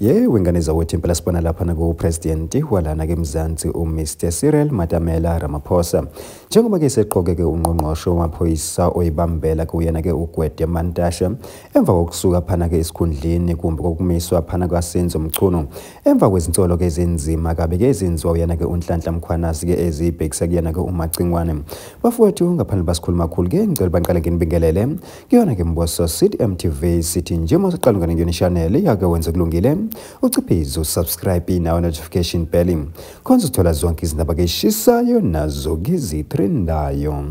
Ye wengane zawethu impela sibona lapha ku-president walana ke Mzansi uMr Cyril Matamela Ramaphosa njengoba ke seqoke ke ungqongqoshe wamaphoyisa oyibambela kuyena ke uGwede Mantashe emva kokusuka phana ke esikhundleni kumbe kokumiswa phana kwaSenzo Mchunu emva kwezinsolo ke ezinzima kabi ke ezenziwa uyena ke uNhlanhla Mkhwanazi ke ezibhekisa kuyena ke uMacingwane. Bafowethu, ngaphandle basikhuluma kakhulu ke, ngicela baqale nginibingelele kuyona ke Mboso City MTV. Sithi nje mawuqala ungene kuyona channel yake wenze kulungile, uciphize usubscribe nawo notification bell khonza uthola zonke izindaba ke eshisayo nazo ke zitrendayo.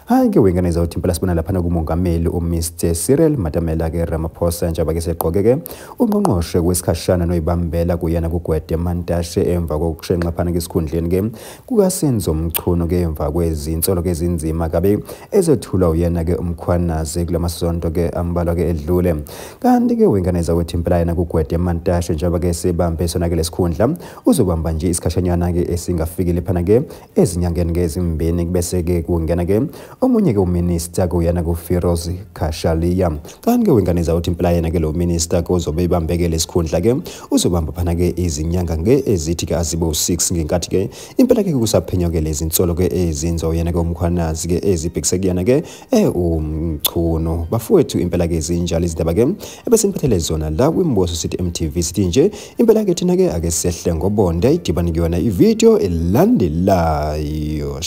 Hayi ke wengane zawuthi impela sibona laphana kumongameli uMr Cyril Matamela ke Ramaphosa njengoba ke seqoke ke ungqongqoshe wesikhashana noyibambela kuyena kuGwede Mantashe emva kokushenxa phana ke esikhundleni ke kukaSenzo Mchunu ke emva kwezinsolo ke ezinzima kabi ezethulwa uyena ke uMkhwanazi kulamasonto ke ambalwa ke edlule. Kanti ke wengane zawuthi impela yena kuGwede Mantashe njengoba ke sebambe sona ke lesikhundla uzobamba nje isikhashanyana ke esingafikile phana ke ezinyangeni ke ezimbini, bese ke kungena ke omunye ke uminister kuyena kuFiroz Cachalia. Kanti ke wengane zawuthi impela yena ke lo minister kuzobe ibambeke lesikhundla ke uzobamba phana ke izinyanga ke ezithi ke azibe u6 ngenkathi ke impela ke kusaphenywa ke lezi insolo ke ezinzo yena ke uMkhwanazi ke ezibhekise kuyena ke uMchunu. Bafowethu, impela ke zinjalo izindaba ke ebesiniphathele zona la kwiMboso City MTV. Sithi nje impela ke thina ke ake sehle ngobonde idibane kuyona ivideo elandelayo.